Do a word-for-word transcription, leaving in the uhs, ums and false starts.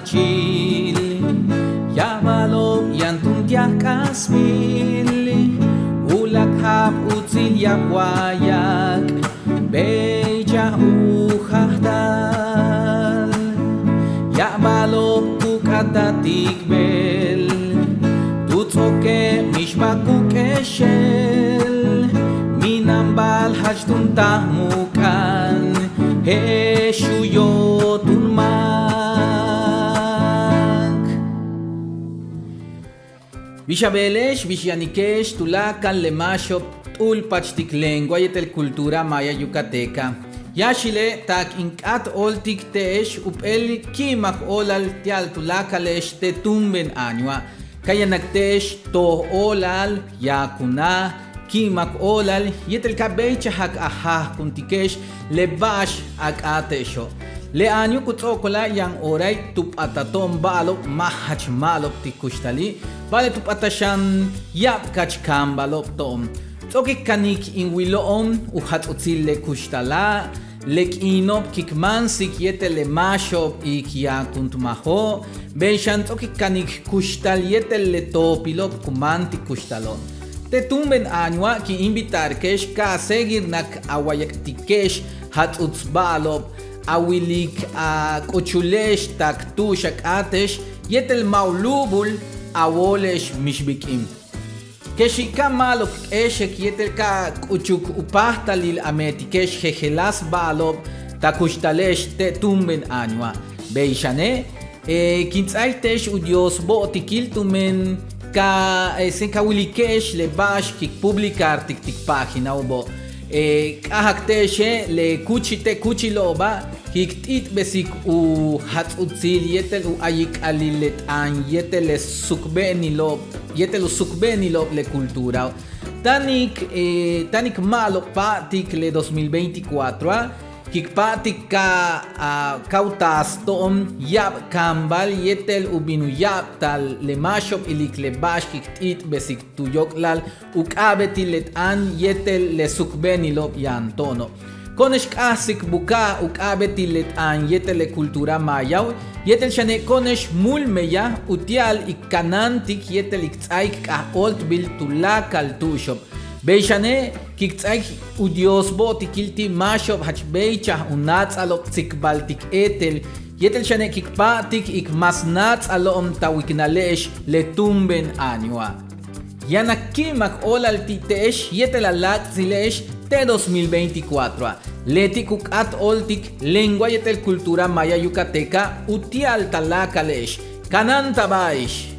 Xil, ya'ab ba'alo'ob yaan túun ti'al k'aasbil, uláak' ja'ab utsil ya'ab wáayak', bey chaj u jaajtal. Ya'ab ba'alo'ob ku k'áataj ti' beel, tu ts'o'oke' mixba'al ku k'éexel, mina'an ba'al jach túun táaj mu k'aan, je'ex u yóotul máak. Bix a beele'ex, bix yanike'ex tuláakal le máaxo'ob t'u'ulpachtik lengua yéetel cultura maya yucateca. Yáaxile' taak in k'áat óoltik te'ex jump'éel ki'imak óolal ti'al tuláakale'ex te' túumben añoa'. Ka yanak te'ex toj óolal, yaakunaj, ki'imak óolal yéetel ka béeychajak a jaajkuntike'ex le ba'ax a k'áate'exo'. Le año ku ts'o'okola' yaan horae' tu p'ataj to'on ba'alo'ob ma' jach ma'alob ti' kuxtali', ba'ale' tu p'ataj xan ya'ab ka'ach kaambalo'ob to'on. Ts'o'ok in kanik in wilo'on u jats'utsil le kuxtala', le k'iino'ob kin máansik yéetel le máaxo'ob kin yaakuntmajo', bey xan ts'o'ok in kanik kuxtal yéetel le toopilo'ob ku máan ti' kuxtalo'. Te' túumben añoa' kin invitarke'ex ka a seguirnak a wayak'tike'ex jats'uts ba'alo'ob, a wilik a k'uchule'ex tak tu'ux a k'áate'ex yéetel ma' u lúubul a wóole'ex mix bik'in. Kexi' ka ma'alob k'éexek yéetel ka k'uchuk u páajtalil a meetike'ex jejeláas ba'alo'ob ta kuxtale'ex te' túumben añoa'. Bey xane', kin ts'áaik te'ex u Dios bo'otikil tumen ka, ka wilike'ex le ba'ax kin publicartik ti' páginao'obo'. K'a'ajak te'exe' le kúuchil te' kúuchilo'oba' kin t'íitbesik u jats'utsil yéetel u ayik'alil le t'aan yéetel le sukbe'enilo'ob yéetel u sukbe'enilo'ob le culturao'. Táan k, táan k ma'alob pa'atik le dos mil veinticuatroa', kin pa'atik ka, ka u taas to'on ya'ab kaambal yéetel u bin u ya'abtal le máaxo'ob ilik le ba'ax kin t'íitbesik tu yóok'lal u k'a'abéetil le t'aan yéetel le sukbe'enilo'ob yaan to'ono'. Ko'one'ex k'a'ajsik buka'aj u k'a'abéetil le t'aan yéetel le cultura mayao', yéetel xane' ko'one'x múul meyaj uti'al k kanáantik yéetel k ts'áaik k'aj óoltbil tuláakal tu'uxo'ob. Bey xane' kin ts'áaik u Dios bo'otikil ti' máaxo'ob jach béeychaj u náats'alo'ob tsikbaltik éetel, yéetel xane' kin pa'atik k mas náats'alo'on ta wiknale'ex le túumben añoa'. Yaan a ki'imak óolal ti' te'ex yéetel a láak'tsile'ex te' dos mil veinticuatroa'. Leti' ku k'áat óoltik lengua yéetel cultura maya yucateca uti'al taláakale'ex. Kanáantaba'ex.